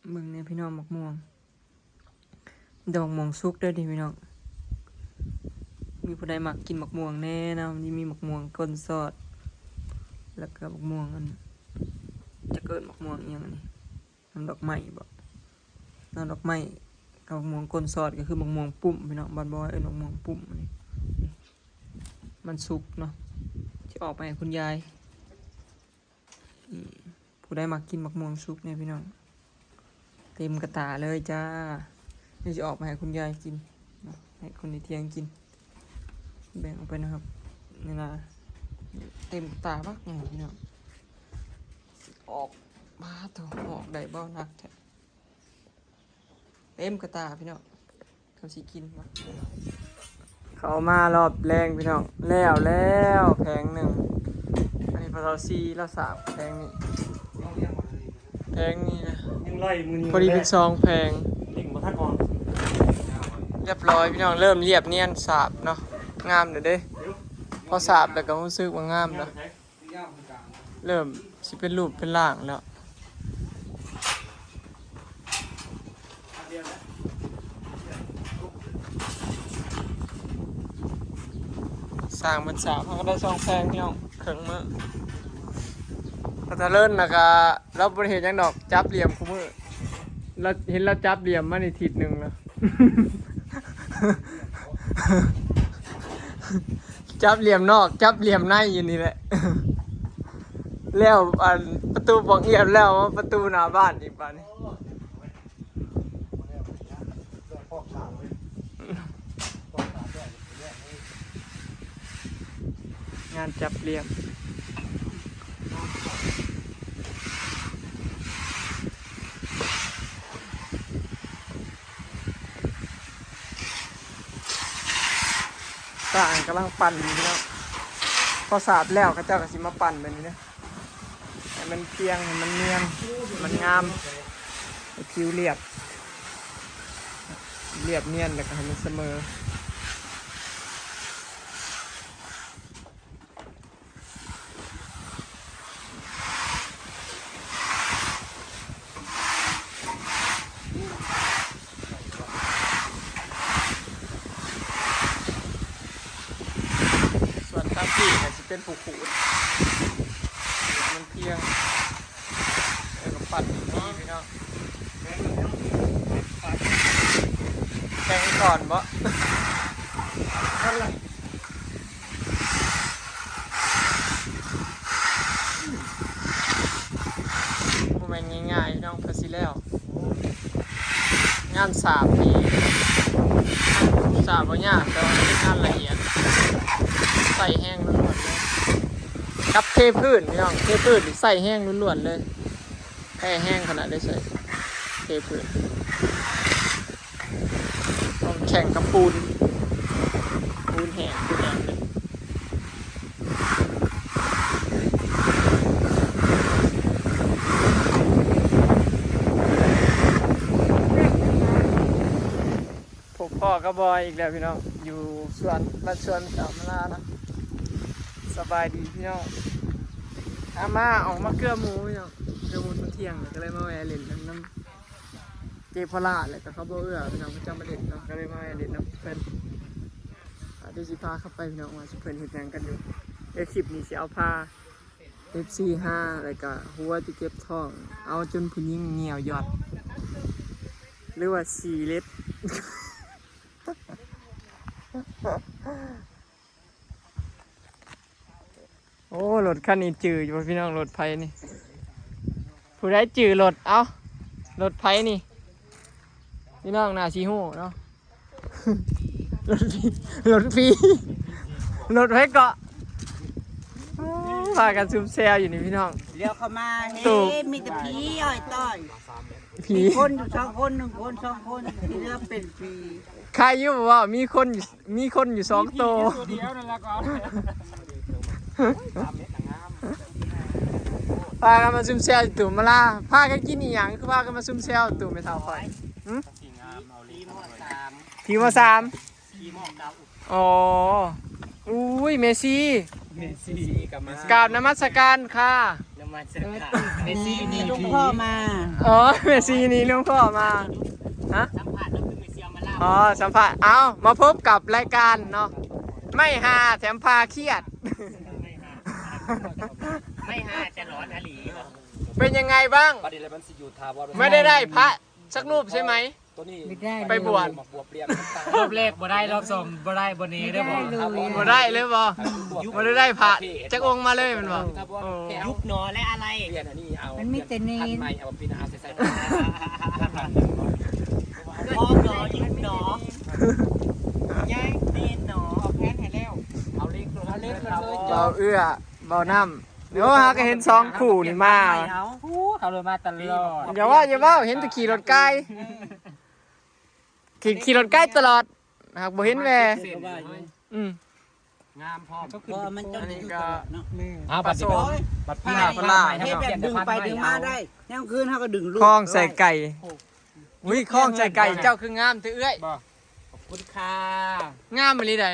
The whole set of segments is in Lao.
ເບິ່ງແດ່ພີ່ນ້ອງ ໝາກມ່ວງ ດອກໝາກມ່ວງສຸກເດີ້ນີ້ພີ່ນ້ອງ. ມີຜູ້ໃດມັກກິນໝາກມ່ວງແດ່ນະ? ນີ້ມີໝາກມ່ວງກົ້ນຊອດ ແລ້ວກໍໝາກມ່ວງອັນ ຈັກເອີ້ນໝາກມ່ວງອີ່ຫຍັງອັນນີ້ ນ້ຳດອກໄມ້ບໍ? ນ້ຳດອກໄມ້ກັບໝາກມ່ວງກົ້ນຊອດ ກໍຄືໝາກມ່ວງປຸ້ມພີ່ນ້ອງ. ບ້ານບໍ່ເອີ້ນໝາກມ່ວງປຸ້ມນີ້. ນີ້ ມັນສຸກເນາະ ຊິອອກໄປໃຫ້ຄຸນຍາຍ. ອືມ ຜູ້ໃດມັກກິນໝາກມ່ວງສຸກແດ່ພີ່ນ້ອງ ເຕັມກະຕາເລີຍຈ້າ. ດຽວຊິອອກໄປໃຫ້ຄຸນຍາຍກິນເນາະ ໃຫ້ຄົນໃນທ່ຽງກິນ ແບ່ງອອກໄປນະຄັບ. ນີ້ນະ ເຕັມກະຕາບັກໃຫຍ່ພີ່ນ້ອງ. ອອກ ປາດໂທ້ ອອກໄດ້ບໍ່ ໜັກແທ້. ເຕັມກະຕາພີ່ນ້ອງ ເຂົາຊິກິນບໍ່? ເຂົ້າມາລອບແລງພີ່ນ້ອງ ແລ້ວແລ້ວແຜງໜຶ່ງ. ອັນນີ້ພໍ່ເຖົ້າສີ່ລາວສາບແຜງນີ້ ແຜງນີ້ນະ ຍັງໄລ່ມື້ນີ້ ພໍດີເປັນສອງແຜງ ເລັ່ງບໍ່ທັນອອກ. ຮຽບຮ້ອຍພີ່ນ້ອງ ເລີ່ມລຽບນຽນສາບເນາະ ງາມແລ້ວເດ້. ພໍສາບແລ້ວກໍຮູ້ສຶກວ່າງາມແລ້ວ. ເລີ່ມຊິເປັນຮູບເປັນຮ່າງແລ້ວ. ສ້າງເປັນສາມ ເຮົາກໍໄດ້ສອງແຜງພີ່ນ້ອງ ເຄິ່ງມື້. ກະຕາເລີນນະກະ ລາວບໍ່ໄດ້ເຮັດຫຍັງດອກ ຈັບຫຼ່ຽມຄູ່ມື້. ລາວ ເຫັນລາວຈັບຫຼ່ຽມມານີ້ທິດໜຶ່ງແລ້ວ. ຈັບຫຼ່ຽມນອກ ຈັບຫຼ່ຽມໃນຢູ່ນີ້ແຫຼະ. ແລ້ວອັນປະຕູປ່ອງອຽບແລ້ວ ມາປະຕູໜ້າບ້ານອີກບາດນີ້. ງານຈັບຫຼ່ຽມ ຊ່າງກຳລັງປັ່ນຢູ່ເນາະ. ພໍສາບແລ້ວ ເຂົາເຈົ້າກໍຊິມາປັ່ນແບບນີ້ເນາະ ໃຫ້ມັນພຽງ ໃຫ້ມັນນຽນ ໃຫ້ມັນງາມ ໃຫ້ຜິວລຽບ ລຽບນຽນ ແລ້ວກໍໃຫ້ມັນສະເໝີ. ສ່ວນທາງພີ້ກໍຊິເປັນຜູ້ຂູດ ມັນພຽງ ແລ້ວກໍປັດອີກທີພີ່ນ້ອງ. ແຂ່ງກ່ອນບໍ່? ນັ້ນແຫຼະ. ບໍ່ແມ່ນງ່າຍໆ ພີ່ນ້ອງ ເພື່ອຊິແລ້ວ. ງານສາບນີ້ ສາບບໍ່ຍາກ ແຕ່ວ່າເປັນງານລະອຽດ ໃຊ້ແຮງລ້ວນໆເລີຍ. ກັບເທພື້ນ ພີ່ນ້ອງ ເທພື້ນນີ້ໃຊ້ແຮງລ້ວນໆເລີຍ. ແພ້ແຮງຂະໜາດໄດ້ໃສ່ເທພື້ນ ຕ້ອງແຂ່ງກັບປູນ ປູນແຫ້ງ ປູນແຫ້ງເລີຍ. ພົບພໍ້ກັບບອຍອີກແລ້ວພີ່ນ້ອງ ຢູ່ສວນ ບ້ານສວນສາວມາລາເນາະ. ສະບາຍດີພີ່ນ້ອງ. ອາ ມາ ອອກມາເກືອໝູພີ່ນ້ອງ ເກືອໝູຕອນທ່ຽງ ກໍເລີຍມາແວ່ຫຼິ້ນນຳ ນຳເຈໂພລາ ແລ້ວກໍເຂົາບໍ່ເອື້ອພີ່ນ້ອງ ເຂົາເຈົ້າມາຫຼິ້ນເນາະ ກໍເລີຍມາແວ່ຫຼິ້ນນຳເພິ່ນ. ອາ ດຽວຊິພາເຂົ້າໄປພີ່ນ້ອງ ວ່າຊິເພິ່ນເຮັດຫຍັງກັນຢູ່. ດຽວຄລິບນີ້ຊິເອົາພາ ເອັຟຊີ ຫາ ແລ້ວກະຫົວຈະເຈັບທ້ອງ ເອົາຈົນຜູ້ຍິງຍ່ຽວຢອດ ຫຼືວ່າສີເລັດ. ໂອ້ ລົດຄັນນີ້ຈື່ຢູ່ບໍ່ພີ່ນ້ອງ? ລົດໃຜນີ້? ຜູ້ໃດຈື່ລົດ? ເອົ້າ ລົດໃຜນີ້? ພີ່ນ້ອງໜ້າຊິຮູ້ເນາະ. ລົດຜີ ລົດຜີ ລົດໃຜເກາະ? ໂອ້ ພາກັນຊຸມແຊວຢູ່ນີ້ພີ່ນ້ອງ. ລ້ຽວເຂົ້າມາ ເຮ ຕູ້ ມີແຕ່ຜີອ້ອຍຕ້ອຍ. ຜີ ມີຄົນຢູ່ສອງຄົນ ໜຶ່ງຄົນ ສອງຄົນ ທີ່ເຫຼືອເປັນຜີ. ໃຄຢູ່ບໍ່ ມີຄົນຢູ່ ມີຄົນຢູ່ສອງໂຕ. ມີຜີແຕ່ຕົວດຽວນັ້ນລະກ່ອນ. ພາກັນມາຊຸມແຊວຢູ່ຕູ້ມາລາ. ພາກັນກິນອີ່ຫຍັງ? ຄືພາກັນມາຊຸມແຊວຢູ່ຕູ້ແມ່ເຖົ້າຂ້ອຍ? ຫຶ? ຜີມໍສາມ ຜີມໍສາມ. ຜີມໍເກົ້າ. ອໍ ອຸ້ຍ ເມຊີ ເມຊີກໍມາ. ກາບນະມັດສະການຄ່ະ. ນະ ມາເຊີນຄ່ະ ແມ່ຊີໜີຫຼວງພໍ່ມາ. ອໍ ແມ່ຊີໜີຫຼວງພໍ່ມາ. ຮະ? ສຳພາດເນາະ ຄືແມ່ຊີເອົາມາລາວ. ອໍ ສຳພາດ. ເອົາ ມາພົບກັບລາຍການເນາະ ໄມ້ຮາແຖມພາຄຽດ. ໄມ້ຮາ ໄມ້ຮາຈະຫຼອນອາຫຼີບໍ? ເປັນຍັງໄງບ້າງ? ບັດນີ້ແຫຼະມັນຊິຢູ່ຖາວອນ ໄມ່ໄດ້ໄດ້ພະ ສັກຮູບໃຊ່ໄໝ? ຕົວນີ້ ໄປບວດ ບວບລຽບຕ່າງໆ ຮອບແລກບໍ່ໄດ້ ຮອບສອງບໍ່ໄດ້ ບໍ່ແນ່ເດີບໍ? ບໍ່ໄດ້ເລີຍບໍ? ບໍ່ໄດ້ໄດ້ພະຈັກອົງມາເລີຍແມ່ນບໍ? ໂອ້ ຢຸບໜໍ ແລະອາໄລ ປ່ຽນອັນນີ້ເອົາ ມັນມີແຕ່ເນນ ພັນໃໝ່ ເອົາປີໜ້າເອົາໃສ່ ໃສ່ ພໍໜໍ ຢຸບໜໍ ຍາຍເນນໜໍ ເອົາແຜ່ນໃຫ້ແລ້ວ ເອົາເຫຼັກ ເອົາເຫຼັກ ເອົາເອື້ອ ເບົານ້ຳ. ໂອ້ ຫາກະເຫັນສອງຄູ່ນີ້ມາ ໂອ້ ເຂົາເລີຍມາຕະຫຼອດ. ຢ່າເວົ້າ ຢ່າເວົ້າ ເຫັນແຕ່ຂີ່ລົດກາຍ ຂີ່ ຂີ່ລົດກາຍຕະຫຼອດ ຫາກບໍ່ເຫັນແວ່. ອືມ ງາມພ້ອມ ກໍຄື ເພາະວ່າມັນເຈົ້າຢູ່ຕະຫຼອດເນາະ. ເອົາ ບັດນີ້ ບັດ ບັດ ເຮັດແບບດຶງໄປດຶງມາໄດ້ ຍາມຄືນເຮົາກໍດຶງລູກ ຄອງໃສ່ໄກ່. ອຸ້ຍ ຄອງໃສ່ໄກ່ເຈົ້າຄືງາມແທ້ເອື້ອຍ. ບໍ່ ຂອບຄຸນຄ່ະ ງາມອີ່ຫຼີໃດ.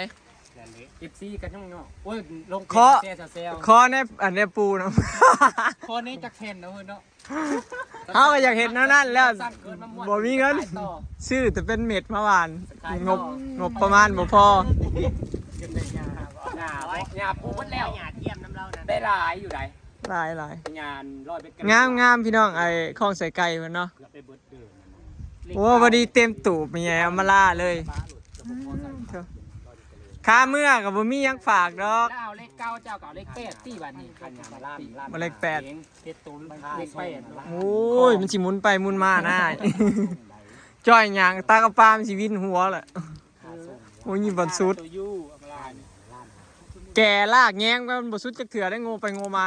ເອັຟຊີກໍຍ້ອງໆ ໂອ້ຍ ລົງເຟສແຊວໆ ຂໍແດ່ ອັນແດ່ປູນຳ ຂໍແດ່ຈັກແຜ່ນເນາະເຮີ້ຍເນາະ. ເຮົາກໍຢາກເຮັດແນວນັ້ນແລ້ວ ບໍ່ມີເງິນ ຊື້ແຕ່ເປັນເມັດມາຫວ່ານ ງົບ ງົບປະມານບໍ່ພໍ. ຫຍ້າ ຫຍ້າປູເບິດແລ້ວ ຫຍ້າທຽມນຳລາວນັ້ນ ໄດ້ຫຼາຍຢູ່ໃດ. ຫຼາຍໆ ຍານຮ້ອຍເປັດ ງາມໆ ພີ່ນ້ອງ ໄອ້ຄອງໃສ່ໄກ່ເພິ່ນເນາະ. ໂອ້ ພໍດີເຕັມຕູບ ແມ່ໃຫຍ່ເອົາມາລາເລີຍ. ອືມ ໂທ້ ຂາເມືອກໍບໍ່ມີຫຍັງຝາກດອກ. ລາວເລກເກົ້າ ເຈົ້າກໍເອົາເລກແປດຕິ ບາດນີ້ ບໍ່ ເລກແປດ ເຈັດໂຕ ເລກແປດ. ໂອ້ຍ ມັນຊິໝູນໄປໝູນມານາຍ ຈ່ອຍຫຍັງ ຕາກະປາມັນຊິວິນຫົວແຫຼະ. ໂອ້ຍ ມີບ່ອນສຸດ ແກ່ລາກແຍງມັນບໍ່ສຸດຈັກເທື່ອໄດ້ ໂງ່ໄປໂງ່ມາ.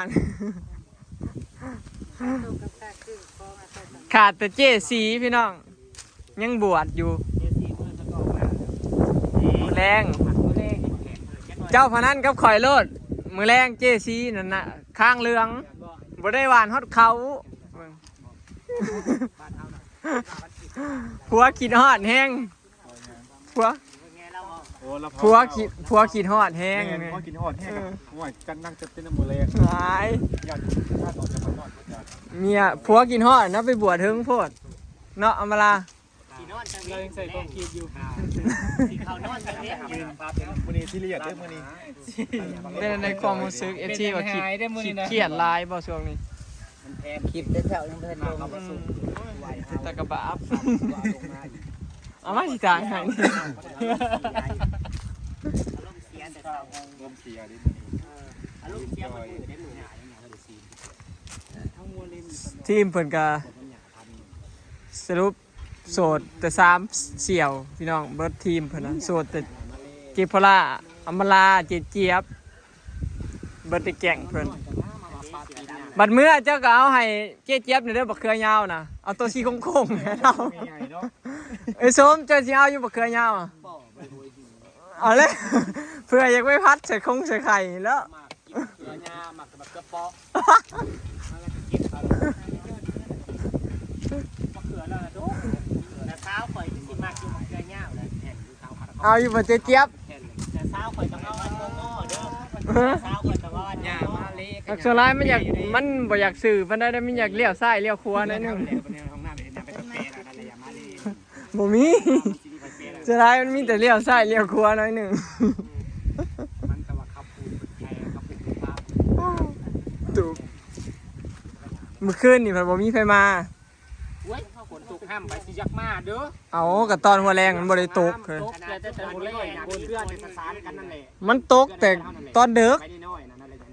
ຂາດແຕ່ເຈ້ສີພີ່ນ້ອງ ຍັງບວດຢູ່. ມື້ແລງ ເຈົ້າພະນັນກັບຂ້ອຍໂລດ ມື້ແລງເຈ້ສີນັ້ນນະ ຄາງເຫຼືອງ ບໍ່ໄດ້ຫວ່ານຮອດເຂົ້າ. ຜົວຄິດຮອດແຮງ ຜົວ ໂອ້ ລະເຜົາ ຜົວຄິດ ຜົວຄິດຮອດແຮງ. ແມ່ນ ແມ່ນ ຜົວຄິດຮອດແຮງ. ເອີ ໂອ້ຍ ຈັດໜັກຈັດເຕັມມື້ແລງ ຫຼາຍ ຢ້ານ ຢ້ານອອກຈາກບ້ານນອນ ເມຍ ຜົວຄິດຮອດນະ ໄປບວດເຖິງໂພດເນາະ ອຳມາລາ. ຊິນອນຈັ່ງໃດ ລາວຍັງໃສ່ຄວາມຄິດຢູ່ ຊິເຂົ້ານອນຈັ່ງໃດ. ມື້ນີ້ຊີຣຽສເດີມື້ນີ້. ເປັນໃດຄວາມຮູ້ສຶກ ເອັຟຊີ ວ່າຄິດ ຄິດຄຽດຫຼາຍບໍ່ຊ່ວງນີ້? ມັນແພງ ຄລິບແຕ່ເຊົ້າຍັງບໍ່ທັນລົງ ອືມ ເປັນຕາກະບາບ. ເອົາມາຊິຈ່າຍໃຫ້ ອາລົມເສຍແຕ່ເຊົ້າ ອາລົມເສຍເບິດມື້ເດ້ມື້ໜ້າ. ທີມເພິ່ນກະສະຫຼຸບ ໂສດແຕ່ສາມສ່ຽວພີ່ນ້ອງ ເບິດທີມເພິ່ນນະ ໂສດແຕ່ເຈໂພລາ ອຳມາລາ ເຈຈຽບ ເບິດແຕ່ແກ້ງເພິ່ນ. ບັດເມືອເຈົ້າກໍເອົາໃຫ້ເຈຈຽບແດ່ເດີ ບັກເຂືອຍາວນະ ເອົາໂຕສີໂຄ້ງໆໃຫ້ລາວ. ເອີ ສົມ ເຈົ້າຊິເອົາຢູ່ບັກເຂືອຍາວ? ເອົາເລີຍ ເພື່ອຢາກໄປຜັດໃສ່ຄົງໃສ່ໄຂ່ແລ້ວ. ກິນເກືອຫຍ້າ ໝາກ ໝາກເກືອເປາະ ມັນກໍຊິກິນເອົາ ໝາກເກືອລະໂດ ແຕ່ສາວຂ້ອຍຄືຊິມັກຢູ່ໝາກເກືອຍາວແຫຼະ ແມ່ນຢູ່ເຂົາ ເອົາຢູ່ບໍ່ເຈຈຽບ? ແມ່ນ ແຕ່ສາວຂ້ອຍຕ້ອງເອົາອັນງໍໆເດີ ສາວຂ້ອຍຕ້ອງເອົາອັນຫຍ້າມາເລ ສ່ວນຫຼາຍມັນຢາກ ມັນບໍ່ຢາກຊື່ປານໃດເດ້ ມັນຢາກລ້ຽວຊ້າຍລ້ຽວຂວາໜ້ອຍໜຶ່ງ. ບໍ່ມີ ຈະໄດ້ ມັນມີແຕ່ລ້ຽວຊ້າຍລ້ຽວຂວາໜ້ອຍໜຶ່ງ. ມັນກໍວ່າຂັບປູນແທ້ ຂັບປູນພາບ ຕູບ ມື້ຄືນນີ້ພັດບໍ່ມີໃຜມາ. ໂອ້ຍ ຝົນຕົກຫ້າມໄປຊິຢາກມາເດີ. ເອົາ ກໍຕອນຫົວແລງມັນບໍ່ໄດ້ຕົກເຮີ້ຍ ແຕ່ ແຕ່ຫົວແລງ ເພື່ອນປະສານກັນນັ້ນແຫຼະ ມັນຕົກແຕ່ຕອນເດິກ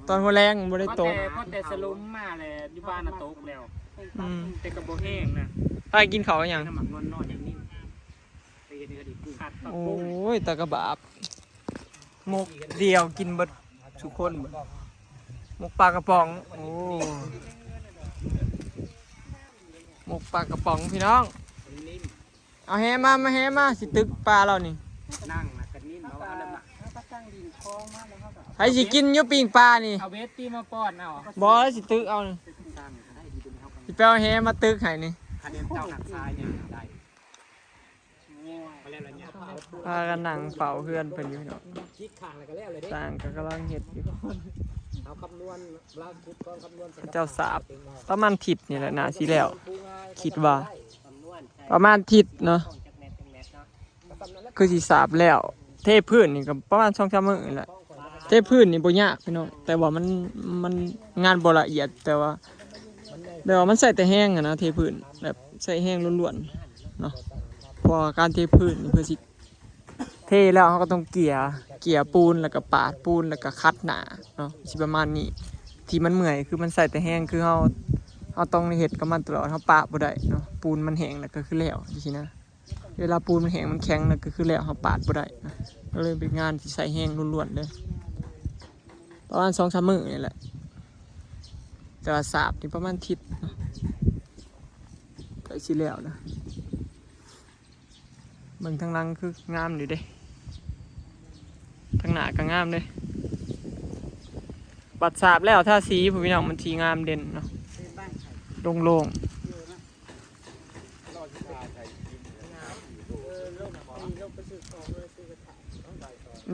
ຕອນຫົວແລງມັນບໍ່ໄດ້ຕົກ ພໍແຕ່ ພໍແຕ່ສະຫຼຸມມາແລ້ວ ຢູ່ບ້ານນະຕົກແລ້ວ. ອືມ ແຕ່ກໍບໍ່ແຫ້ງນະ. ພາກິນເຂົ້າຫຍັງ? ນ້ຳໝາກນວນນ້ອຍຢ່າງນີ້ ໄປເຮັດໃຫ້ກະດິກກຸ້ງ. ໂອ້ຍ ຕາກະບາບ ໝົກດຽວກິນເບິດທຸກຄົນ. ໝົກປາກະປ໋ອງ ໂອ້ ໝົກປາກະປ໋ອງພີ່ນ້ອງ. ເອົາແຫມາ ມາແຫມາ ຊິຕຶກປາລາວນີ້. ນັ່ງນະກະນິນເອົາອັນນັ້ນນະ ໃຜຊິກິນຢູ່ປີ້ງປານີ້? ເອົາເບັດຕີມາປ້ອນເອົາ. ບໍ່ ຊິຕຶກເອົານີ້ ຊິໄປເອົາແຫມາຕຶກໃຫ້ນີ້. ຄະແນນເຈົ້າຫັກຊາຍນີ້ໄດ້. ພາກັນນັ່ງເຝົ້າເຮືອນເພິ່ນຢູ່ເນາະ. ສ້າງກໍກຳລັງເຮັດຢູ່. ເຈົ້າສາບປະມານທິດນີ້ແຫຼະ ໜ້າຊິແລ້ວ ຄິດວ່າປະມານທິດເນາະ ຄືຊິສາບແລ້ວ. ເທພື້ນນີ້ກໍປະມານສອງສາມມື້ນີ້ແຫຼະ ເທພື້ນນີ້ບໍ່ຍາກພີ່ນ້ອງ ແຕ່ວ່າມັນ ມັນງານບໍ່ລະອຽດ ແຕ່ວ່າ ແບບວ່າມັນໃຊ້ແຕ່ແຮງຫັ້ນນະ ເທພື້ນແບບໃຊ້ແຮງລ້ວນໆເນາະ ເພາະວ່າການເທພື້ນນີ້ເພື່ອຊິ ເທແລ້ວເຮົາກໍຕ້ອງເກ່ຍ ເກ່ຍປູນ ແລ້ວກໍປາດປູນ ແລ້ວກໍຂັດໜ້າເນາະ ຊິປະມານນີ້. ທີ່ມັນເມື່ອຍຄືມັນໃຊ້ແຕ່ແຮງ ຄືເຮົາ ເຮົາຕ້ອງໄດ້ເຮັດກັບມັນຕະຫຼອດ ເຮົາປະບໍ່ໄດ້ເນາະ ປູນມັນແຫ້ງແລ້ວກໍຄືແລ້ວຈັ່ງຊີ້ນະ. ເວລາປູນມັນແຫ້ງມັນແຂງແລ້ວກໍຄືແລ້ວ ເຮົາປາດບໍ່ໄດ້ນະ ກໍເລີຍເປັນງານທີ່ໃຊ້ແຮງລ້ວນໆເລີຍ ປະມານສອງສາມມື້ນີ້ແຫຼະ. ແຕ່ວ່າສາບນີ້ປະມານທິດເນາະ ໃກ້ຊິແລ້ວນະ. ເບິ່ງທາງຫຼັງຄືງາມຢູ່ເດ້ ທາງໜ້າກໍງາມເດ້. ບັດສາບແລ້ວທາສີ ຜູ້ພີ່ນ້ອງ ມັນຊິງາມເດັ່ນເນາະ ໂລ່ງໆ.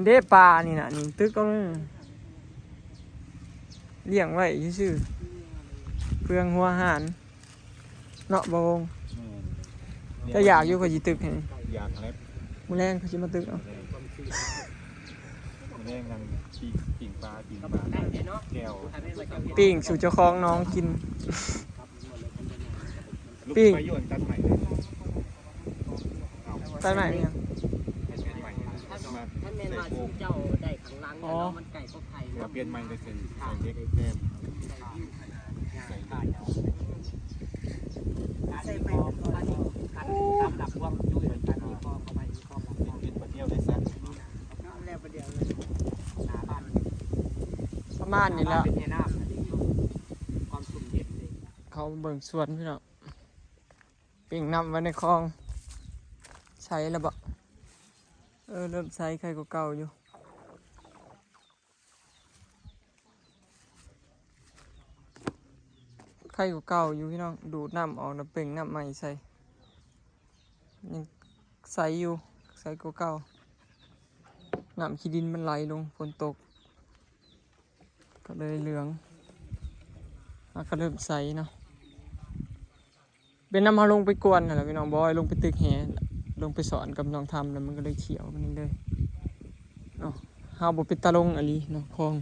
ເດ້ປານີ້ນະ ນີ້ຕຶກເອົາ ລ້ຽງໄວ້ຊື່ໆ ເພື່ອຫົວອາຫານເນາະ ບໍ່ວົງ. ແມ່ນ ເຈົ້າຢາກຢູ່ ຂ້ອຍຊິຕຶກໃຫ້ ຢາກແລ້ວ ມື້ແລງຂ້ອຍຊິມາຕຶກເອົາ. ມື້ແລງນັ້ນປີ້ງ ປີ້ງປາ ປີ້ງປາ ແຈ່ວ ປີ້ງສູ່ເຈົ້າຂອງໜອງກິນ. ປີ້ງ ໄຟຢູ່ອັນຕັດໄມ້ ຕັດໄມ້ຫຍັງ? ຄັນແມ່ນວ່າຊຸມເຈົ້າໄດ້ຂ້າງຫຼັງ ອໍ ແລ້ວເນາະ ມັນໃກ້ກໍໄຜ່ ວ່າປ່ຽນໃໝ່ໄປໃສ່ ໃສ່ເຫຼັກແທນ ໃສ່ເຫຼັກ ໃສ່ໄມ້ ອັນນີ້ ຕາມຫຼັກຮວງຈຸ້ຍ ອັນນີ້ກໍເອົາໄປ ເປັນບາດດຽວໄດ້ຊະ ແລ້ວບາດດຽວເລີຍ ໜ້າບ້ານ ປະມານນີ້ແຫຼະ ເປັນແມ່ນ້ຳ ຄວາມຊຸ່ມເຢັນເດ້. ເຂົ້າເບິ່ງສວນພີ່ນ້ອງ ປີ້ງນ້ຳໄວ້ໃນຄອງ ໃສແລ້ວບໍ? ເອີ ເລີ່ມໃສ ໄຄກວ່າເກົ່າຢູ່ ໄຄກວ່າເກົ່າຢູ່ພີ່ນ້ອງ. ດູດນ້ຳອອກແລ້ວເປັ່ງນ້ຳໃໝ່ໃສ່ ຍັງໃສຢູ່ ໃສກວ່າເກົ່າ. ນ້ຳຂີ້ດິນມັນໄຫຼລົງ ຝົນຕົກ ກໍເລີຍເຫຼືອງ ມັນກໍເລີ່ມໃສເນາະ. ເປັນນຳເຮົາລົງໄປກວນຫັ້ນແຫຼະພີ່ນ້ອງ ບໍ່ໃຫ້ລົງໄປຕຶກແຫ ລົງໄປສອນກັບນ້ອງທຳ ແລ້ວມັນກໍເລີຍຂຽວປານນີ້ເລີຍເນາະ. ເຮົາບໍ່ເປັນຕາລົງອີ່ຫຼີເນາະ ຄອງ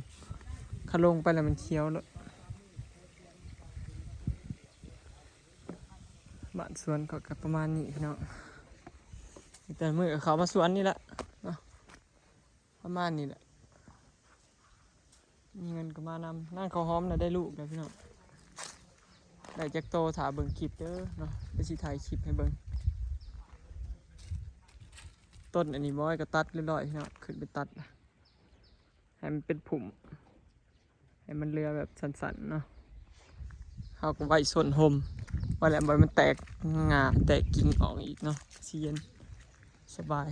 ຄັນລົງໄປແລ້ວມັນຂຽວໂລດ. ບ້ານສວນເຂົາກໍປະມານນີ້ພີ່ນ້ອງ ແຕ່ມື້ເຂົາມາສວນນີ້ແຫຼະເນາະ ປະມານນີ້ແຫຼະ. ມີເງິນກໍມານຳ. ນາງເຂົ້າຫອມນະໄດ້ລູກແລ້ວພີ່ນ້ອງ ໄດ້ຈັກໂຕຖ້າເບິ່ງຄລິບເດີເນາະ ໄປຊິຖ່າຍຄລິບໃຫ້ເບິ່ງ. ຕົ້ນອັນນີ້ບໍ່ໃຫ້ກໍຕັດເລີຍໆເນາະ ຂຶ້ນໄປຕັດໃຫ້ມັນເປັນພຸ່ມ ໃຫ້ມັນເຫຼືອແບບສັ້ນໆເນາະ. ເຮົາກໍໄວ້ຊົນຮົ່ມ ໄວ້ແລ້ວບໍ່ໃຫ້ມັນແຕກງ່າແຕກກິ່ງອອກອີກເນາະ ຊິເຢັນ. ສະບາຍ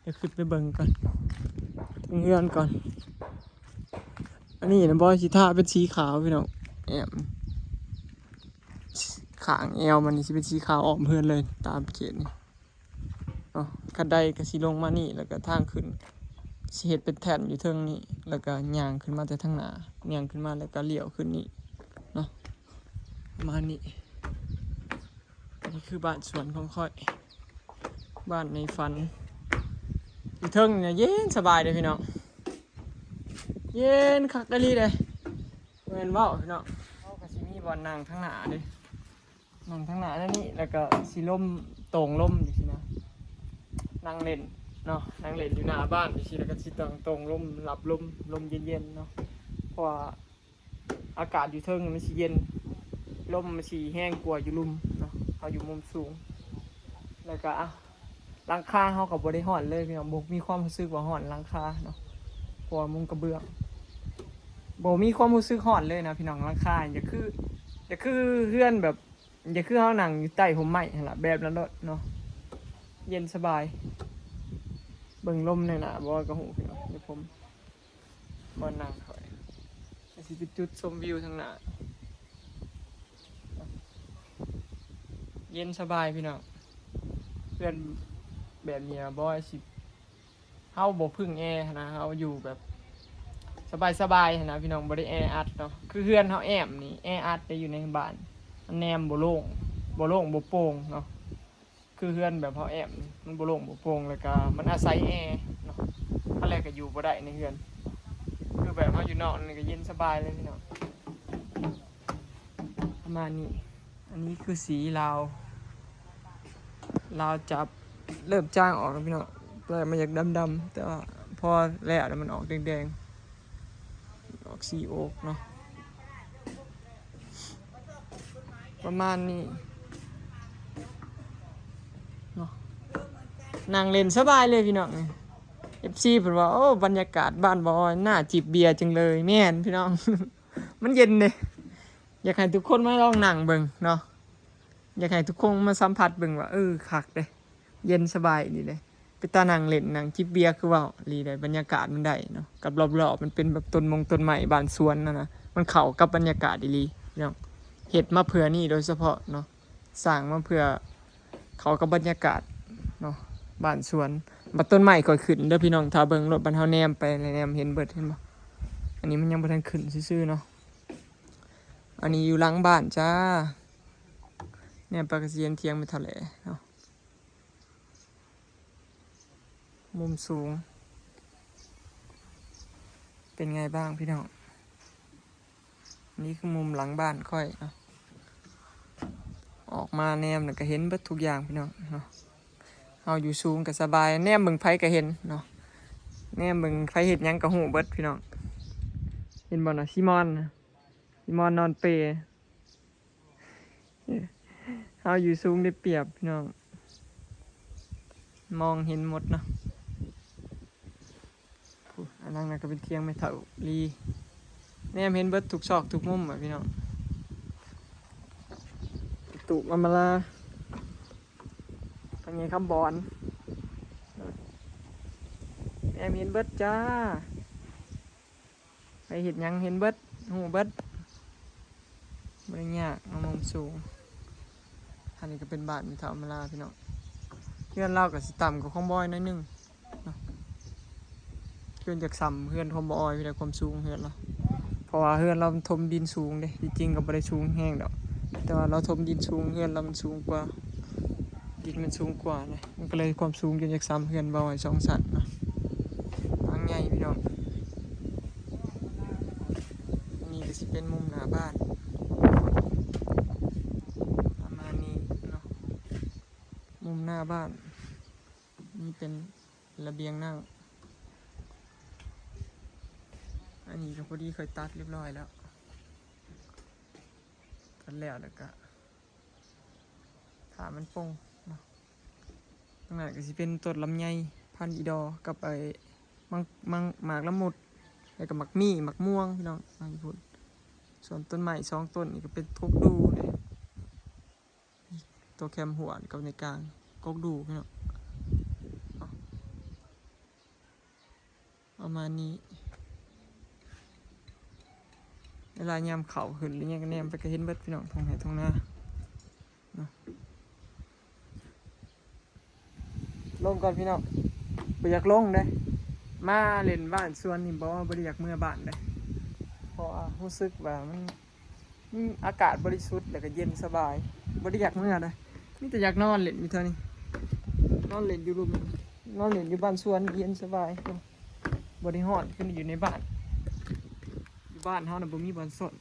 ດຽວຂຶ້ນໄປເບິ່ງກ່ອນ ເທິງເຮືອນກ່ອນ. ອັນນີ້ນະ ບອຍຊິທາເປັນສີຂາວພີ່ນ້ອງ ແອມ ຂ້າງແອວມັນນີ້ຊິເປັນສີຂາວອ້ອມເຮືອນເລີຍ ຕາມເຂດນີ້ເນາະ. ຄັນໄດກໍຊິລົງມານີ້ ແລ້ວກໍທາງຂຶ້ນຊິເຮັດເປັນແທ່ນຢູ່ເທິງນີ້ ແລ້ວກໍຍ່າງຂຶ້ນມາແຕ່ທາງໜ້າ ຍ່າງຂຶ້ນມາແລ້ວກໍລ້ຽວຂຶ້ນນີ້ເນາະ ປະມານນີ້. ອັນນີ້ຄືບ້ານສວນຂອງຂ້ອຍ ບ້ານໃນຝັນ. ຢູ່ເທິງນີ້ເຢັນສະບາຍເດ້ພີ່ນ້ອງ ເຢັນຄັກອີ່ຫຼີເດ້ ບໍ່ແມ່ນເວົ້າພີ່ນ້ອງ. ເຮົາກໍຊິມີບ່ອນນັ່ງທາງໜ້າເດ້ ນັ່ງທາງໜ້າແນວນີ້ ແລ້ວກໍຊິລົມ ໂຕ່ງລົມຈັ່ງຊີ້ນະ ນັ່ງຫຼິ້ນເນາະ ນັ່ງຫຼິ້ນຢູ່ໜ້າບ້ານຈັ່ງຊີ້ ແລ້ວກໍຊິຕັ້ງໂຕ່ງລົມ ຮັບລົມ ລົມເຢັນໆເນາະ ເພາະວ່າ ອາກາດຢູ່ເທິງມັນຊິເຢັນ ລົມມັນຊິແຮງກວ່າຢູ່ລຸ່ມເນາະ ເຮົາຢູ່ມຸມສູງ. ແລ້ວກະ ອ່ະ ຫຼັງຄາເຮົາກໍບໍ່ໄດ້ຮ້ອນເລີຍພີ່ນ້ອງ ບໍ່ມີຄວາມຮູ້ສຶກວ່າຮ້ອນຫຼັງຄາເນາະ ເພາະວ່າມຸງກະເບື້ອງ ບໍ່ມີຄວາມຮູ້ສຶກຮ້ອນເລີຍນະພີ່ນ້ອງ. ຫຼັງຄານີ້ຈະຄື ຈະຄືເຮືອນແບບ ຈະຄືເຮົານັ່ງຢູ່ໃຕ້ຮົ່ມໄມ້ຫັ້ນລະ ແບບນັ້ນໂລດເນາະ ເຢັນສະບາຍ. ເບິ່ງລົມໃນໜ້າບໍ່ກໍຮູ້ພີ່ນ້ອງ ດຽວຜົມ ບ່ອນນັ່ງຂ້ອຍ ຊິເປັນຈຸດຊົມວິວທາງໜ້າ ເຢັນສະບາຍພີ່ນ້ອງ. ເຮືອນແບບນີ້ນະ ບໍ່ວ່າຊິ ເຮົາບໍ່ເພິ່ງແອຫັ້ນນະ ເຮົາຢູ່ແບບ ສະບາຍໆ ຫັ້ນນະພີ່ນ້ອງ ບໍ່ໄດ້ແອອັດເນາະ. ຄືເຮືອນເຮົາແອ້ມນີ້ແອອັດໄດ້ ຢູ່ໃນບ້ານ ມັນແນມບໍ່ໂລ່ງ ບໍ່ໂລ່ງບໍ່ໂປ່ງເນາະ. ຄືເຮືອນແບບເຮົາແອ້ມນີ້ ມັນບໍ່ໂລ່ງບໍ່ໂປ່ງ ແລ້ວກະມັນອາໄສແອເນາະ. ຄັນແລ້ວກະຢູ່ບໍ່ໄດ້ໃນເຮືອນ. ຄືແບບເຮົາຢູ່ນອກນີ້ກະເຢັນສະບາຍເລີຍພີ່ນ້ອງ. ປະມານນີ້ ອັນນີ້ຄືສີລາວ ລາວຈັບ ເລີ່ມຈາງອອກແລ້ວພີ່ນ້ອງ. ແລກມັນຢາກດຳໆ ແຕ່ວ່າພໍແລ້ວແລ້ວມັນອອກແດງໆ ອອກສີໂອກເນາະ. ປະມານນີ້ເນາະ ນັ່ງເຫຼັ້ນສະບາຍເລີຍພີ່ນ້ອງ. ເອັຟຊີເພິ່ນວ່າ ໂອ້ ບັນຍາກາດບ້ານບໍ່ອອຍ ໜ້າຈິບເບຍຈັ່ງເລີຍ. ແມ່ນພີ່ນ້ອງ ມັນເຢັນເດ້. ຢາກໃຫ້ທຸກຄົນມາລອງນັ່ງເບິ່ງເນາະ. ຢາກໃຫ້ທຸກຄົນມາສຳຜັດເບິ່ງວ່າ ເອີ ຄັກເດ້ ເຢັນສະບາຍອີ່ຫຼີເດ້. ເປັນຕານັ່ງເຫຼັ້ນ ນັ່ງຈິບເບຍ ຄືເວົ້າອີ່ຫຼີເດ້. ບັນຍາກາດມັນໄດ້ເນາະ ກັບລອບໆ ມັນເປັນແບບຕົ້ນມົງຕົ້ນໄມ້ ບ້ານສວນຫັ້ນນະ. ມັນເຂົ້າກັບບັນຍາກາດອີ່ຫຼີພີ່ນ້ອງ. ເຮັດມາເພື່ອນີ້ໂດຍສະເພາະເນາະ ສ້າງມາເພື່ອເຂົ້າກັບບັນຍາກາດເນາະ ບ້ານສວນ. ບັດຕົ້ນໄມ້ຄ່ອຍຂຶ້ນເດີພີ່ນ້ອງ. ຖ້າເບິ່ງໂລດ ບັດເຮົາແນມໄປແລ້ວແນມເຫັນເບິດ ເຫັນບໍ່? ອັນນີ້ມັນຍັງບໍ່ທັນຂຶ້ນຊື່ໆເນາະ. ອັນນີ້ຢູ່ຫຼັງບ້ານຈ້າ. ແນມໄປກະຊິເຫັນຖຽງແມ່ເຖົ້າແຫຼເນາະ ມຸມສູງ. ເປັນໄງບ້າງພີ່ນ້ອງ? ນີ້ຄືມຸມຫຼັງບ້ານຂ້ອຍເນາະ. ອອກມາແນມແລ້ວກະເຫັນເບິດທຸກຢ່າງພີ່ນ້ອງເນາະ. ເຮົາຢູ່ສູງກະສະບາຍ ແນມເບິ່ງໃຜກະເຫັນເນາະ. ແນມເບິ່ງໃຜເຮັດຫຍັງກະຮູ້ເບິດພີ່ນ້ອງ. ເຫັນບໍ່ນະ ຊີມອນນະ ຊີມອນນອນເປ. ເຮົາຢູ່ສູງໄດ້ປຽບພີ່ນ້ອງ ມອງເຫັນໝົດເນາະ. ຜູ້ ອັນນັ້ນກະເປັນຖຽງແມ່ເຖົ້າລີ ແນມເຫັນເບິດທຸກຊອກທຸກມຸມອະພີ່ນ້ອງ. ຕູບອຳມາລາ ພໍ່ໃຫຍ່ຄຳບອນ ແນມເຫັນເບິດຈ້າ. ໃຜເຮັດຫຍັງເຫັນເບິດ ຮູ້ເບິດ ບໍ່ໄດ້ຍາກເນາະ ມຸມສູງ. ອັນນີ້ກະເປັນບ້ານແມ່ເຖົ້າມາລາພີ່ນ້ອງ. ເຮືອນລາວກະຊິຕ່ຳກວ່າຂອງບອຍໜ້ອຍໜຶ່ງເນາະ ຈົນຢາກສ່ຳເຮືອນຂອງບອຍພຸ້ນແຫຼະ ຄວາມສູງເຮືອນລາວ. ເພາະວ່າເຮືອນລາວມັນຖົມດິນສູງເດ້ ທີ່ຈິງກະບໍ່ໄດ້ສູງແຮງດອກ ແຕ່ວ່າລາວຖົມດິນສູງ ເຮືອນລາວມັນສູງກວ່າ ດິນມັນສູງກວ່ານະ ມັນກະເລີຍຄວາມສູງຈົນຢາກສ່ຳເຮືອນເບົາໃຫ້ສອງຊັ້ນເນາະ. ຫຼັງໃຫຍ່ພີ່ນ້ອງ. ອັນນີ້ກະຊິເປັນມຸມໜ້າບ້ານ ປະມານນີ້ເນາະ ມຸມໜ້າບ້ານ. ນີ້ເປັນລະບຽງນ້ຳ. ອັນນີ້ກະພໍດີຂ້ອຍຕັດຮຽບຮ້ອຍແລ້ວ ຕັດແລ້ວແລ້ວກະ ຖ້າມັນປົ່ງເນາະ. ທາງນັ້ນກະຊິເປັນຕົ້ນລຳໄຍພັນອີດໍ ກັບໄອ້ ມັງ ມັງ ໝາກລະມຸດ ແລ້ວກະໝາກມີ້ ໝາກມ່ວງພີ່ນ້ອງ ຢູ່ພຸ້ນ. ສ່ວນຕົ້ນໄມ້ສອງຕົ້ນນີ້ກະເປັນກົກດູເດ້ ໂຕແຄມຫ້ວຍກັບໃນກາງ ກົກດູພີ່ນ້ອງ. ເອົາ ປະມານນີ້ ເວລາຍາມເຂົ້າຂຶ້ນຫຼືຫຍັງກະແນມໄປກະເຫັນເບິດພີ່ນ້ອງ ທົ່ງໄຮ່ທົ່ງນາເນາະ. ລົງກ່ອນພີ່ນ້ອງ ບໍ່ຢາກລົງເດ້. ມາຫຼິ້ນບ້ານສວນນີ້ບໍ່ ບໍ່ໄດ້ຢາກເມືອບ້ານເດ້ ເພາະວ່າຮູ້ສຶກວ່າມັນ ອາກາດບໍລິສຸດ ແລ້ວກະເຢັນສະບາຍ ບໍ່ໄດ້ຢາກເມືອໃດ ມີແຕ່ຢາກນອນຫຼິ້ນຢູ່ແຖວນີ້ ນອນຫຼິ້ນຢູ່ລຸ່ມ ນອນຫຼິ້ນຢູ່ບ້ານສວນເຢັນສະບາຍ ບໍ່ໄດ້ຮ້ອນຄືຢູ່ໃນບ້ານ. ຢູ່ບ້ານເຮົານະບໍ່ມີບ່ອນຊົນ.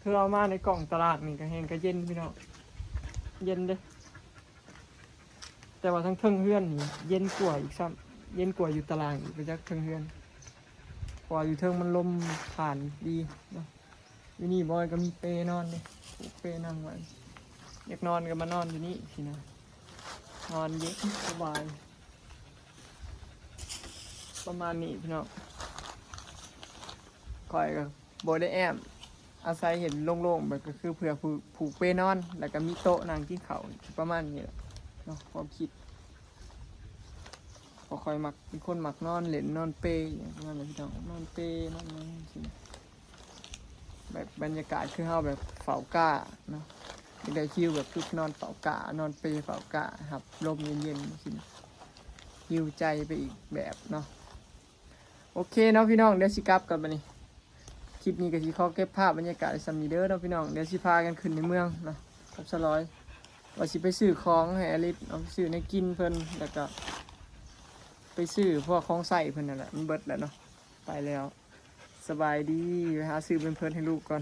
ຄືເອົາມາໃນກ້ອງຕາລາງນີ້ກະແຮງກະເຢັນພີ່ນ້ອງ ເຢັນເດ້. ແຕ່ວ່າທາງເທິງເຮືອນນີ້ເຢັນກວ່າອີກຊ້ຳ ເຢັນກວ່າຢູ່ຕາລາງອີກ ໄປຈັກເທິງເຮືອນ ເພາະວ່າຢູ່ເທິງມັນລົມຜ່ານດີເນາະ. ຢູ່ນີ້ບອຍກະມີເປນອນເດ້ ເປນັ່ງໄວ້ ຢາກນອນກະມານອນຢູ່ນີ້ຊີ້ນະ ນອນເຢັນສະບາຍ ປະມານນີ້ພີ່ນ້ອງ. ຂ້ອຍກະ ບໍ່ໄດ້ແອ້ມ ອາໄສເຫັນໂລ່ງໆ ແບບກະຄືເພື່ອຜູກ ຜູກເປນອນ ແລ້ວກະມີໂຕະນັ່ງກິນເຂົ້າ ປະມານນີ້ແຫຼະເນາະ ຄວາມຄິດ. ເພາະຂ້ອຍມັກ ເປັນຄົນມັກນອນຫຼິ້ນ ນອນເປ ອີຫຍັງປະມານນັ້ນພີ່ນ້ອງ ນອນເປ ນອນຫຍັງຊີ້ນະ ແບບບັນຍາກາດຄືເຮົາແບບເຝົ້າກ້າເນາະ ຢາກໄດ້ຟີວແບບຄືນອນເຝົ້າກ້າ ນອນເປເຝົ້າກ້າ ຮັບລົມເຢັນໆ ຊີ້ນະ ຮີວໃຈໄປອີກແບບເນາະ. ໂອເຄເນາະພີ່ນ້ອງ ດຽວຊິກັບກັນບັດນີ້. ຄລິບນີ້ກໍຊິຂໍເກັບພາບບັນຍາກາດໄວ້ສ່ຳນີ້ເດີເນາະພີ່ນ້ອງ. ດຽວຊິພາກັນຂຶ້ນໃນເມືອງເນາະ ກັບສະຫຼອຍ ວ່າຊິໄປຊື້ຂອງໃຫ້ອາລິດເນາະ ໄປຊື້ແນວກິນເພິ່ນ ແລ້ວກໍໄປຊື້ພວກຂອງໃຊ້ເພິ່ນນັ້ນແຫຼະ ມັນເບິດແລ້ວເນາະ. ໄປແລ້ວ ສະບາຍດີ ໄປຫາຊື້ແພມເພີດໃຫ້ລູກກ່ອນ.